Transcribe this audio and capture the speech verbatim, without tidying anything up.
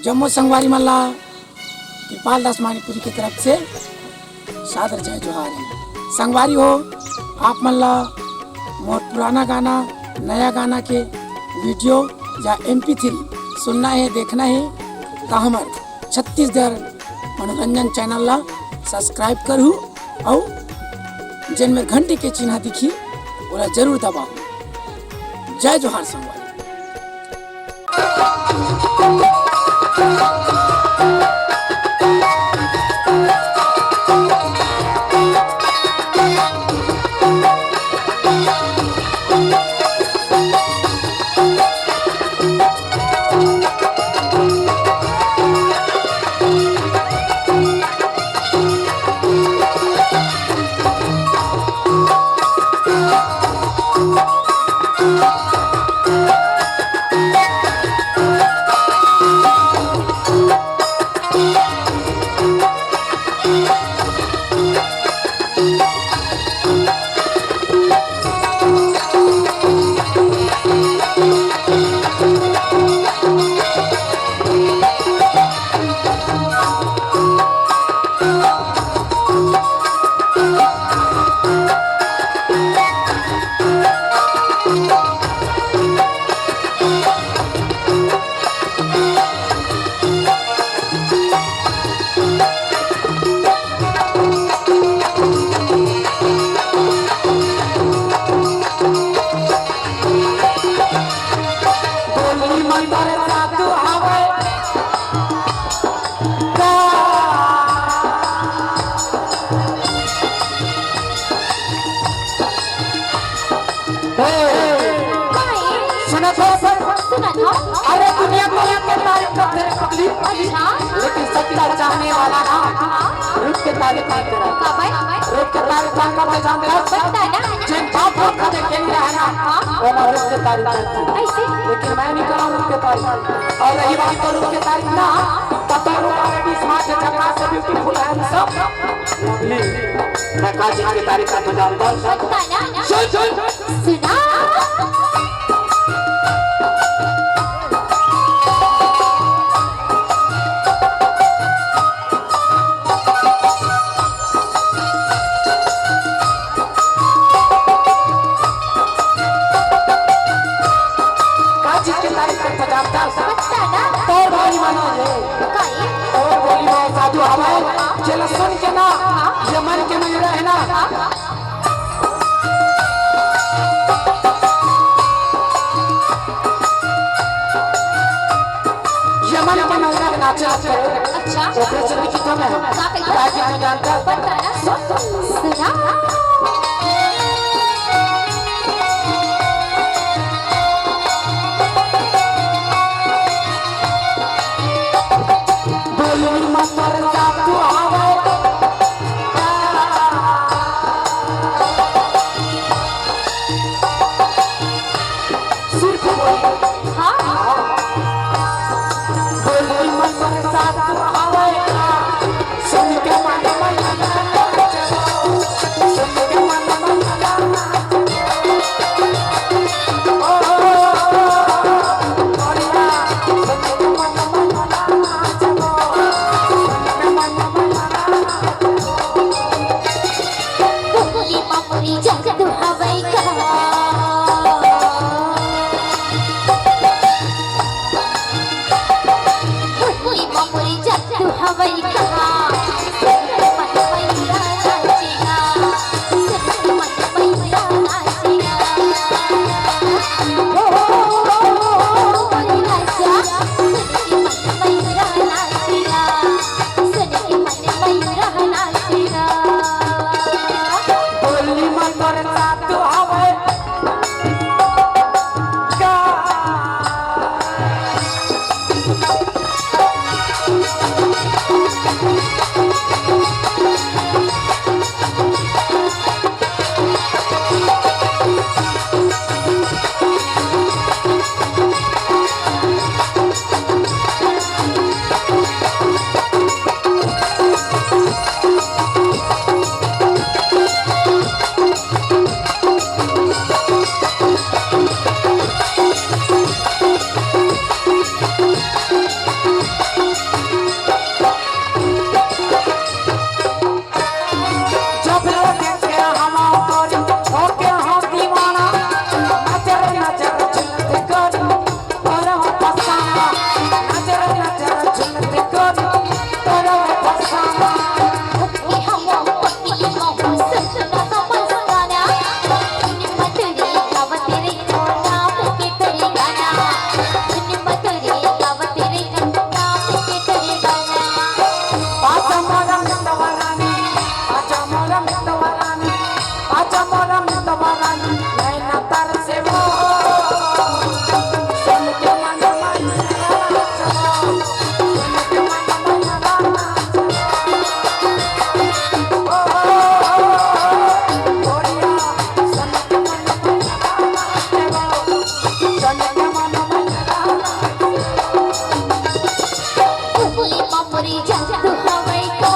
जम्मो संगवारी मन ला कृपाल दास मानिकपुरी के तरफ से सादर जय जोहार हे। संगवारी हो, आप मन ला मोर पुराना गाना, नया गाना के video या M P three सुनना हे, देखना हे, त हमर छत्तीसगढ़ मनोरंजन channel ला subscribe करहू अउ जेन में घंटी के चिन्हा दिखी, ओला जरूर दबाहू। जय जोहार संगवारी। सुनत हो? सुनत हो? अरे दुनिया, दुनिया के तारीफ करथे रे पगली। अच्छा। लेकिन सच्चा चाहने वाला ना, हाँ। रुख के तारीफ नहीं करय। काबर? रुख के तारीफ का कब जानत हस? बता ना। जेन बाप रुख के देखे नहीं रहे ना, हाँ। वो ना रुख के तारीफ करथे। ऐसे? लेकिन मैं नहीं करहूँ रुख के तारीफ। अउ रही बात तो रुख के तारीफ ना, त तो रुख already smart हे, झकास हे, beautiful, handsome, lovely। मैं का चीज के तारीफ करथों जानत हस? बता ना। सुन, सुन। सुना। का चीज के तारीफ करथों जानत हस? बता ना। तोर बोली मानो रे। काई? तोर बोली मानो साधु हवय, जेला सुन के ना, ये मन के में रहे ना। यमन के नौरा के नाचे लगथे। अच्छा। ओकरे से भी कितना में है? का कहिथे? का कहिथे जानत हस? बता ना। सुना। बोली मत कर जा तू आवे। सिर्फ बोली। हाँ। बोली मन बरसात आवे का, सुन के मन मैया, सुन के मन मैया। ओ, ओ, ओ, ओ, ओ, सुन के मन मैया, सुन के मन मैया। बोली बाबूरी जादू हवै का। बोली बाबूरी जादू हवै का। मन मैया नाचेगा, मन मैया नाचेगा। ओ, ओ, ओ, ओ, ओ, बोली राजा, मन मैया नाचेगा। सुन के मन में रहना तेरा। बोली मन बरसात हवय का। मोरी जादू हवै का।